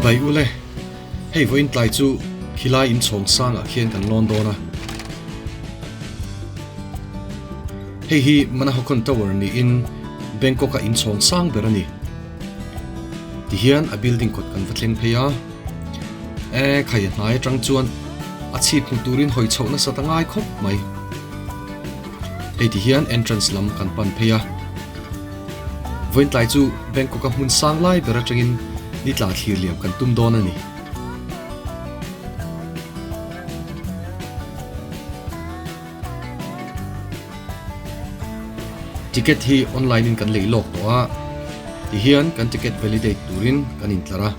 Chibai ule, hei vawiin tlai chu khilai inchhawng sangah khian kan lawn dawn a. Hei hi Manahokon Tower niin Bangkok-a inchhawng sang ber a ni. Tihian a building kawt kan va thleng phei a, e khai a hnai atang chuan a chhip hmu turin hawi chhoh nasa ta ngai khawp mai. Hei tihian entrance lam kan pan phei a, vawiin tlai chu Bangkok-a hmun sang lai ber atangin ni tla thlir liam kan tum dawn a ni. Ticket hi online in kan lei lawk tawh a, tihian kan ticket validate turin kan intlar a,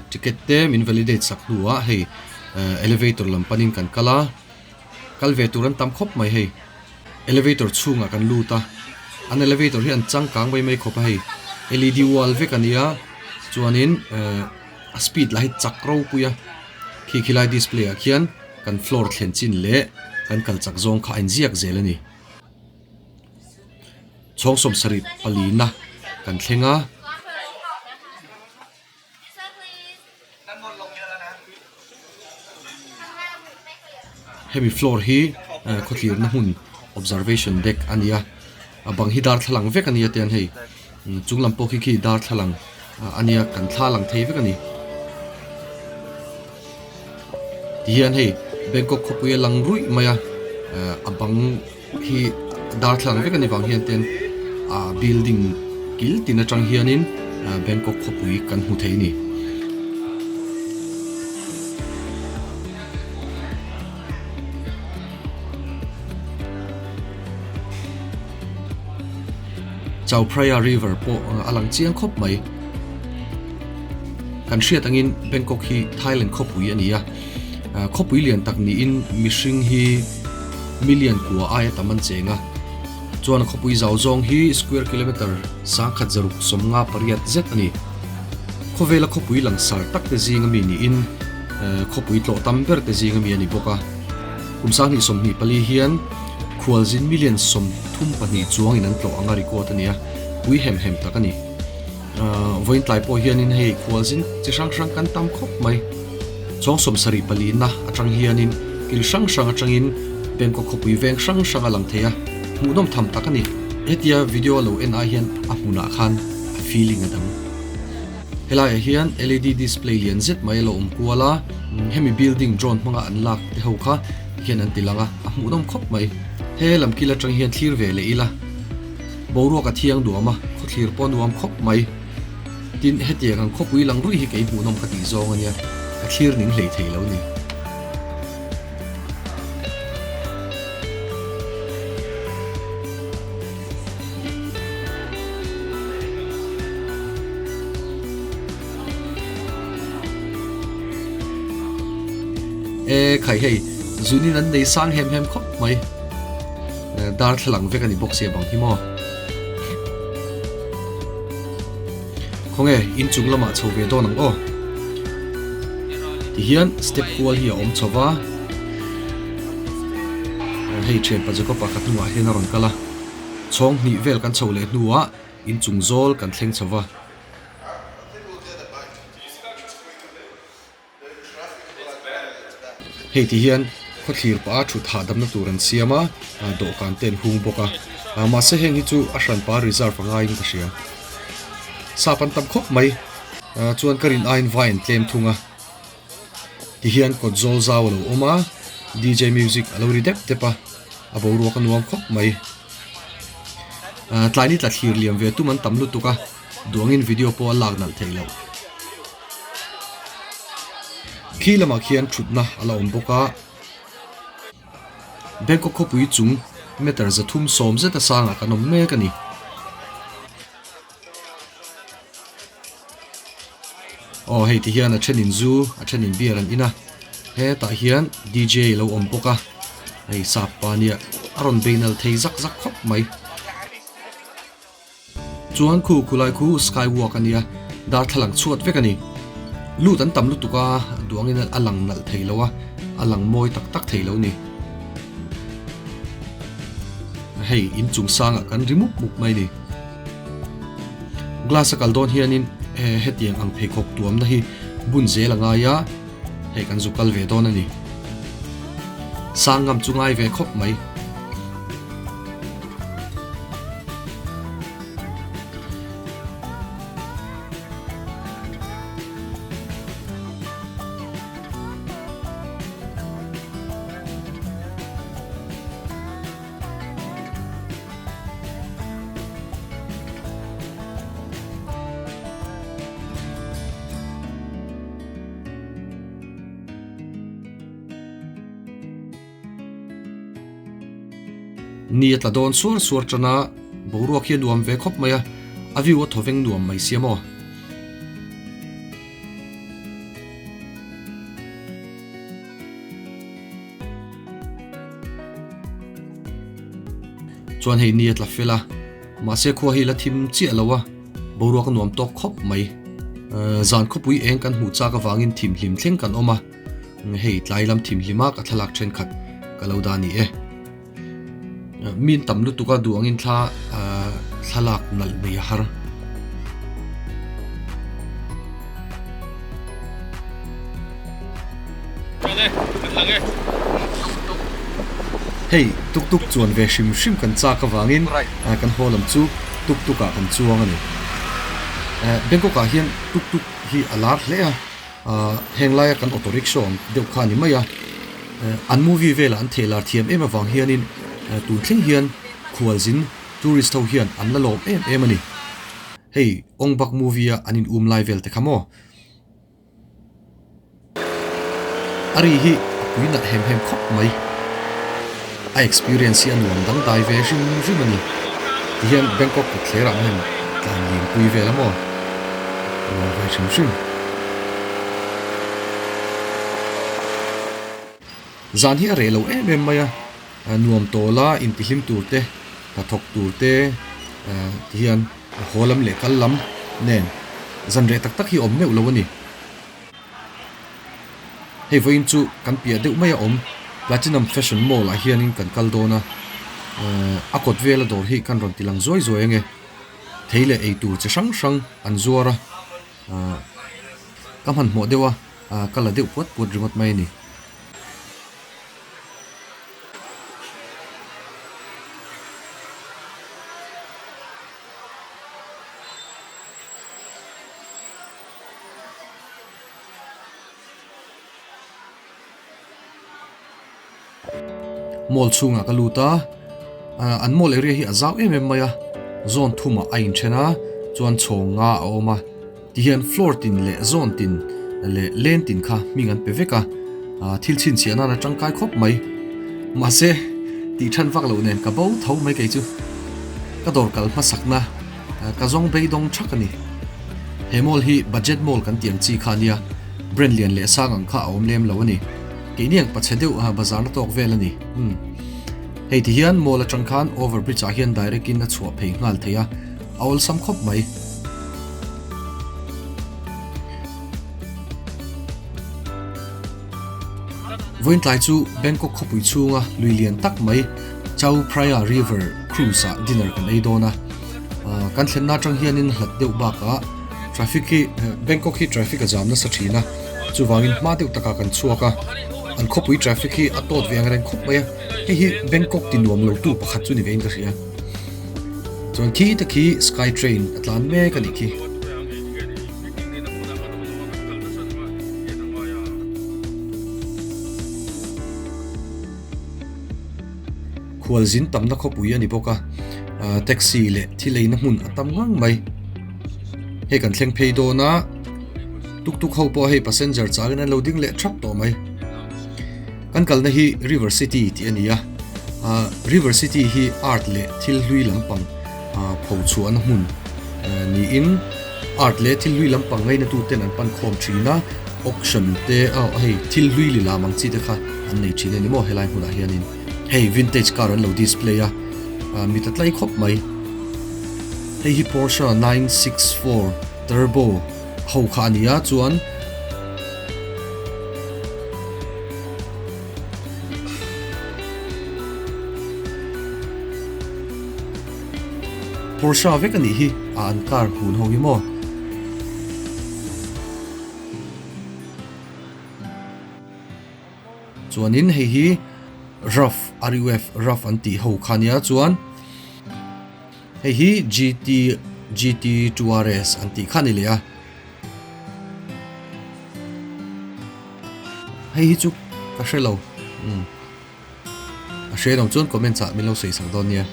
ticket te min validate sak hnuah hei elevator lam panin kan kal a, kal ve tur an tam khawp mai hei, elevator chhungah kan lut a, an elevator hi an changkang mai mai khawp a hei, led wall vek a nia chuanin a speed lah hi chak ropui a, khi khilai display ah khian. Kan floor thlen chin leh kan kal chak zawng kha a inziak zel a ni. Chhawng sawmsarih palina kan thleng a. Hemi floor hi khawtlirna hmun observation deck a ni a, a bang hi darthlalang vek a ni a tiang hei chung lam pawh khi khi darthlalang a nia kan thla lang thei vek a ni. Tihian hei Bangkok khawpui a lang ruih mai a a bang hi darthlalang vek a ni vang hian ten a building kil tin atang hianin Bangkok khawpui kan hmu thei a ni. Chao Phraya River pawh a lang chiang khawp mai. Kan hriat angin Bangkok hi Thailand khawpui a ni a, khawpui lian tak niin mihring hi million kua aia tam an cheng a, chuan a khawpui zau zawng hi square kilometre sangkhat zaruk sawmnga pariat zet a ni. Khawvela khawpui langsar tak te zinga mi niin khawpui tlawh tam ber te zinga mi a ni bawk a. Kum 2024 hian khualzin million 32 chuangin an tlawh anga record a ni a, pui hem hem tak a ni. Vawiin tlai pawh hianin hei khualzin chi hrang hrang kan tam khawp mai. Chawng 74 na atang hianin kil hrang hrang atangin Bangkok khawpui veng hrang hrang a lang thei a, hmuhnawm tham tak a ni. Hetia video lo en ai hian a hmunah khan a feeling a dang. Helaiah hian led display lian zet mai a lo awm kual a, hemi building drone hmanga an lak te ho kha hian an ti lang a, a hmuhnawm khawp mai. He lam kil atang hian thlir ve leh ila. Boruak a thiang duam a, khawthlir pawh a nuam khawp mai. Tin, hetiang ang khawpui lang ruih hi kei hmuhnawm ka tih zawng a nia, ka thlir ning hlei thei lo ni. E khai hei, zunin an nei sang hem hem khawp mai. Darthlalang vek a ni bawk sia bang hi maw. Khawnge inchung lamah chho ve dawn ang aw. Tihian step kual hi a awm chho va. Hei thianpa Jacob-a ka hnungah hian a rawn kal a. Chhawng hnih vel kan chho leh hnuah inchung zawl kan thleng chho va. Hei ti hian khawthlir pah a thut hahdamna tur an siam a, dawhkan te an hung bawk a, mahse heng hi chu a hranpa reserve a ngaiin ka hria. Sap an tam khawp mai, chuan ka rin aiin vai an tlem thung a, ti hian kawt zawl zau a lo awm a, DJ music a lo ri dep dep a, a boruak a nuam khawp mai. Tlai ni tla thlir liam ve tum an tam lutuk a, duangin video pawh a lak nalh theih loh. Khi lamah khian thutna a la awm bawk a, Bangkok khawpui chung meter 370 zeta sangah kan awm mek a ni. Aw hei ti hian a thenin zu a thenin beer an in a, hetah hian DJ a lo awm bawk a, hei sap pa nia a rawn bei nal thei zak zak khawp mai. Chuan khu khulai khu sky walk a nia, darthlalang chhuat vek a ni. Lut an tam lutuk a, duangin a lang nalh thei lo a, a lang mawi tak tak thei lo ni. Hei inchung sangah kan ri mup mup mai ni. Glass a kal dawn hianin hetiang ang pheikhawk tuamna hi bun zel a ngai a, hei kan zu kal ve dawn a ni. Sang ngam chu ngai ve khawp mai. Ni a tla dawn suar suar tan a, boruak hi a nuam ve khawp mai a, a view a thawveng nuam mai sia maw? Chuan hei ni a tla fel a, mahse khua hi la thim chiah lo a, boruak a nuam tawk khawp mai. Zan khawpui eng kan hmuh chak avangin thimhlim thleng kan awm a, hei tlai lam thimhlim a ka thlalak thenkhat ka lo dah a ni e. Min tam lutuk a duh angin thla thlalak nalh nei a har. Hei tuk tuk chuan ve hrim hrim kan chak avangin kan haw lam chu tuk tuk ah kan chuang a ni. Bangkok ah hian tuk tuk hi a lar hle a. Heng laia kan auto rickshaw ang deuh kha a ni mai a, an movie velah an thehlar thiam em avang hianin tun thleng hian khualzin tourist ho hian an la lawm em em a ni. Hei Ong Bak movie a an in um lai vel te kha maw? A ri hi a pui nalh hem hem khawp mai. A experience hi a nuam dangdai ve hrim hrim a ni. Tihian Bangkok kawtthler ah hian tlan lim pui vel a maw? Nuam ve hrim hrim. Zan hi a reh lo em em mai a, nuam tawl a intihlim tur te, hnathawk tur te tihian haw lam leh kal lam nen zan reh tak tak hi a awm meuh lo a ni. Hei vawiin chu kan piah deuh mai a awm Platinum Fashion Mall ah hianin kan kal dawn a, a kawt vela dawr hi kan rawn ti lang zuai zuai ange. Thei leh eitur chi hrang hrang an zuar a, ka hmanhmawh deuh a, ka la deuh puat puat ringawt mai a ni. Mall chhungah ka lut a, an mall area hi a zau em em mai a, zone thumah a inthen a, chuan chhawng nga a awm a, tihian floor tin leh zone tin leh lane tin kha hming an pe vek a, thil chhinchhiah nan a tangkai khawp mai. Mahse, tih than vak loh nen ka bo tho mai kei chu. Ka dawr kal hmasakna. Ka zawng beidawng thak a ni. He mall hi budget mall kan tih ang chi kha a nia, brand lian leh sang ang kha a awm lem lo a ni. Keini ang pachhe deuh bazar na tawk vel a ni. Umm. Hei ti hian mall atang khan over bridge ah hian direct in a chhuah phei nghal thei a, a awlsam khawp mai. Vawiin tlai chu Bangkok khawpui chhunga lui lian tak mai Chao Phraya River Cruise ah dinner kan ei dawn a. Kan thlenna atang hianin hlat deuh bakah traffic hi Bangkok hi traffic a jam nasa thin a, chuvangin hma deuh takah kan chhuak a, an khawpui traffic hi a tawt ve ang reng khawp mai a, hei hi Bangkok ti nuam lo tu pakhat chu ni vein ka hria. Chuan khi te khi sky train a tlan mek a nih khi. Khualzin tamna khawpui a ni bawk a, taxi leh thil eina hmun a tam ngang mai. Hei kan thleng phei dawn a, tuk tuk ho pawh hei passenger changin an lo ding leh thap tawh mai. Kan kalna hi River City tih a ni a, River City hi art leh thil hlui lampang pho chhuahna hmun niin art leh thil hlui lampang ngaina tuten an pan khawm thin a, auction te aw hei thil hlui li lam ang chi te kha an nei thin a ni maw helai hmunah hianin hei vintage car an lo display a mit a tlai khawp mai hei hi Porsche 964 turbo ho kha a ni a chuan Porsche vek a nih hi a an car hun ho hi maw. Chuanin hei hi Ruf, R-U-F, Ruf an tih ho kha nia chuan hei hi GT, GT 2 RS an tih kha a ni leh a. Hei hi chu ka hre lo. Umm. A hre lo chuan comments ah min lo sawi sak dawn nia.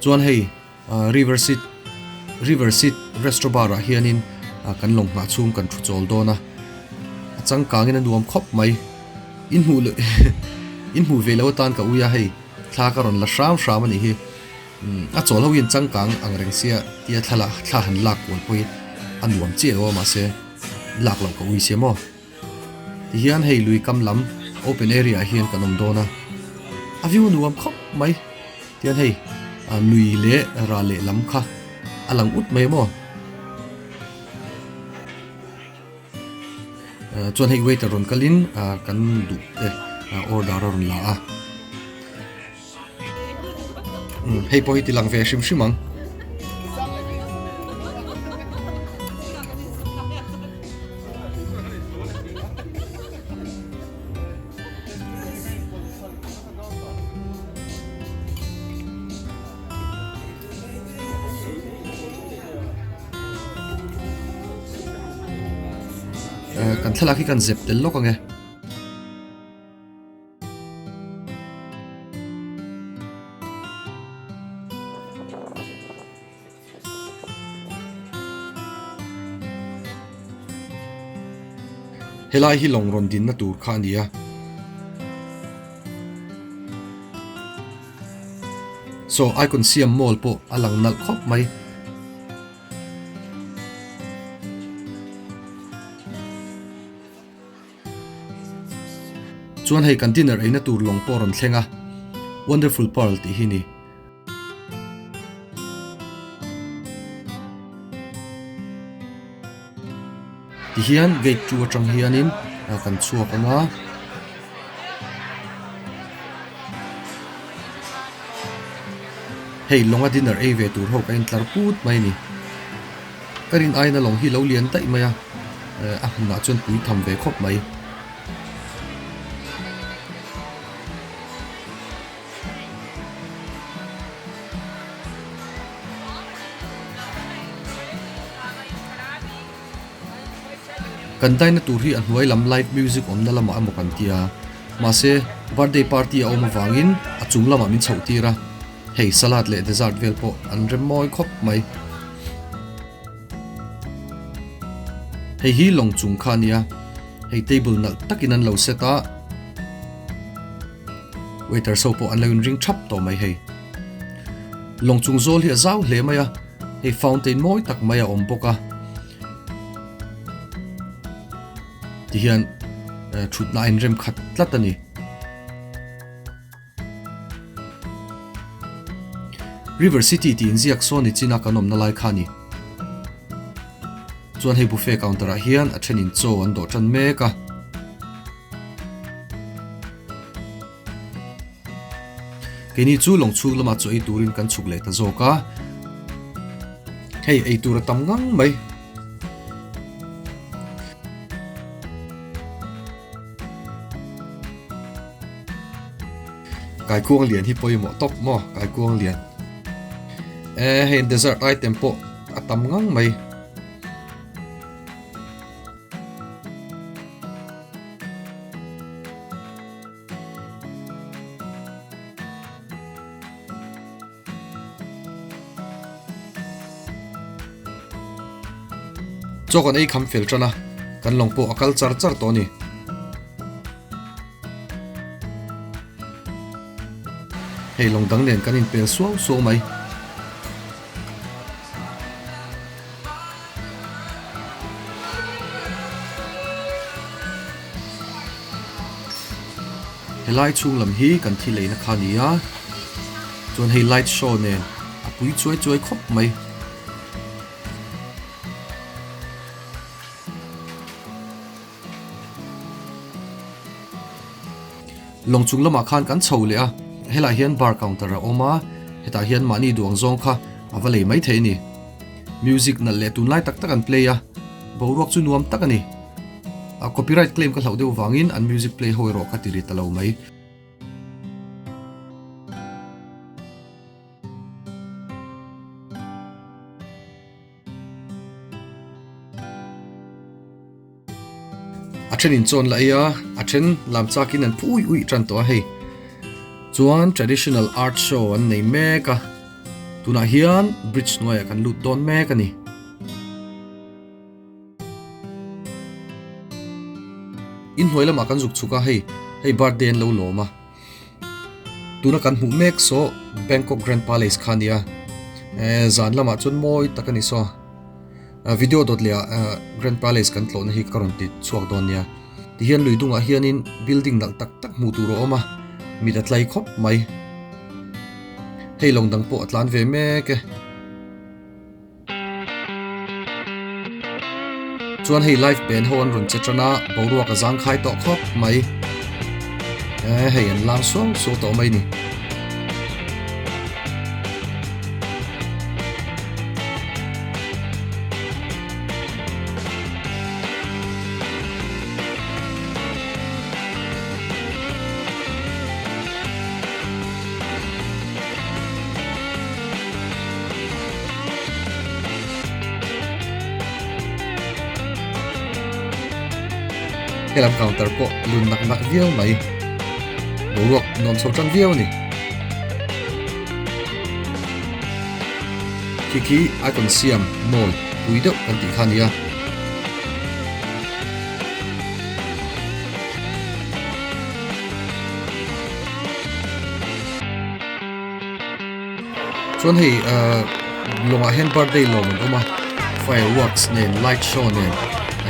Chuan hei River Seat River Seat Restro Bar ah hianin kan lawng nghah chhung kan thu chawl dawn a, a changkangin a nuam khawp mai. In hmuh leh in hmuh ve lo atan ka ui a hei thla ka rawn la hram hram a nih hi. A chawl ho hian changkang ang reng sia tia thla thla han lak kual pawhin a nuam chiah lo a mahse lak loh ka ui sia maw. Tihian hei lui kam lam open area ah hian kan awm dawn a, a view a nuam khawp mai. Tihian hei lui leh ral leh lam kha a lang ut mai maw. Chuan hei waiter rawn kalin kan duh te order a rawn la a. Hei pawh hi ti lang ve hrim hrim ang. Kan thlalak hi kan zep tel lawk ang e. Helai hi lawng rawn dinna tur kha a ni a. Saw icon siam mall pawh a lang nalh khawp mai. Chuan hei kan dinner eina tur lawng pawh a rawn thleng a, Wonderful Pearl tih hi ni. Tihian gate chu atang hianin kan chhuak ang a. Hei lawnga dinner ei ve tur ho ka intlar put mai a ni. Ka rin aiin a lawng hi lo lian daih mai a, a hmunah chuan pui tham ve khawp mai. Kan daina tur hi a hnuai lam live music awmna lamah emaw kan ti a, mahse birthday party a awm avangin a chung lamah min chhoh tir a, hei salad leh dessert vel pawh an rem mawi khawp mai. Hei hi lawng chung kha a nia, hei table nalh takin an lo set a, waiters ho pawh an lo inring thap tawh mai hei. Lawng chung zawl hi a zau hle mai a, hei fountain mawi tak mai a awm bawk a. Tihian thutna a inrem khat tlat a ni. River City tih inziak sawn ni china kan awmna lai kha a ni. Chuan hei buffet counter ah hian a thenin chaw an dawh tan mek a. Keini chu lawng chhung lamah chaw ei turin kan chhuk leh ta zawk a. Hei ei tur a tam ngang mai. Kaikuang lian hi pawimawh tawp maw kaikuang lian. E hei dessert item pawh a tam ngang mai. Chaw kan ei kham fel tan a, kan lawng pawh a kal char char tawh a ni. Hei lawng dang nen kan inpel suau suau mai. Helai chhung lam hi kan thi leina kha a ni a, chuan hei light show nen a pui chuai chuai khawp mai. Lawng chung lamah khan kan chho leh a, helaiah hian bar counter a awm a, hetah hian mahni duang zawng kha. A va lei maithei a ni. Music nalh leh tunlai tak tak an play a, boruak chu nuam tak a ni. A copyright claim ka hlauh deuh vangin an music play ho erawh ka ti ri ta lo mai. A then in chawn la ei a, a then lam chakin an phu uih uih tan tawh a hei. Chuan traditional art show an nei mek a, tunah hian bridge hnuaiah kan lut dawn mek a ni. In hnuai lamah kan zuk chhuk a hei, hei birthday an lo lawm a. Tuna kan hmuh mek saw Bangkok Grand Palace kha a nia, eh zan lamah chuan mawi tak a ni saw. Video dawt leh ah Grand Palace kan tlawhna hi ka rawn ti chhuak dawn nia. Tihian lui dungah hianin building nalh tak tak hmuh tur a awm a, mit a tlai khawp mai. Hei lawng dang pawh a tlan ve mek e. Chuan hei live band ho an rawn che tan a, boruak a zangkhai tawh khawp mai. Eh hei an lam suau suau tawh mai ni. Helam counter pawh lun nak nak viau mai boruak nuam chho tan viau a ni. Khi khi icon siam mall pui deuh kan tih kha a ni a. Chuan hei ahh lawngah hian birthday lawm an awm a fireworks nen light show nen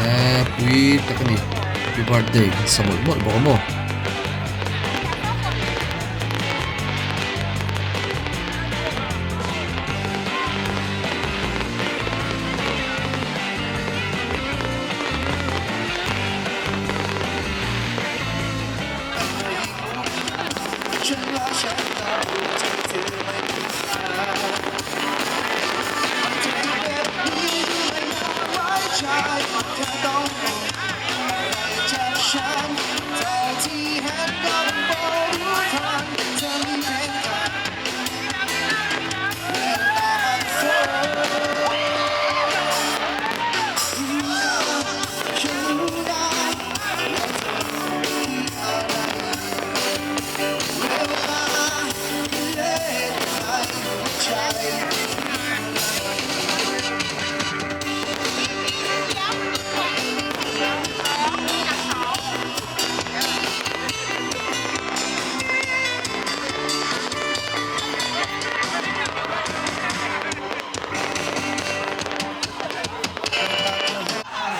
ehh pui tak a ni happy birthday an sa mawlh mawlh bawk a maw.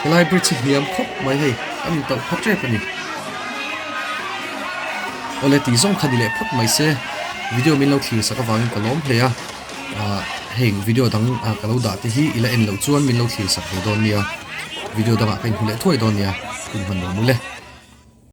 Helai bridge hi hniam khawp mai hei an intauh pha tep a ni. Awle tih zawng kha ni leh phawt mai se video min lo thlir sak avangin ka lawm hle a ah heng video dang ah ka lo dah te hi i la en loh chuan min lo thlir sak ve dawn nia video dangah ka inhmu leh thuai dawn nia hun hman lo mu le.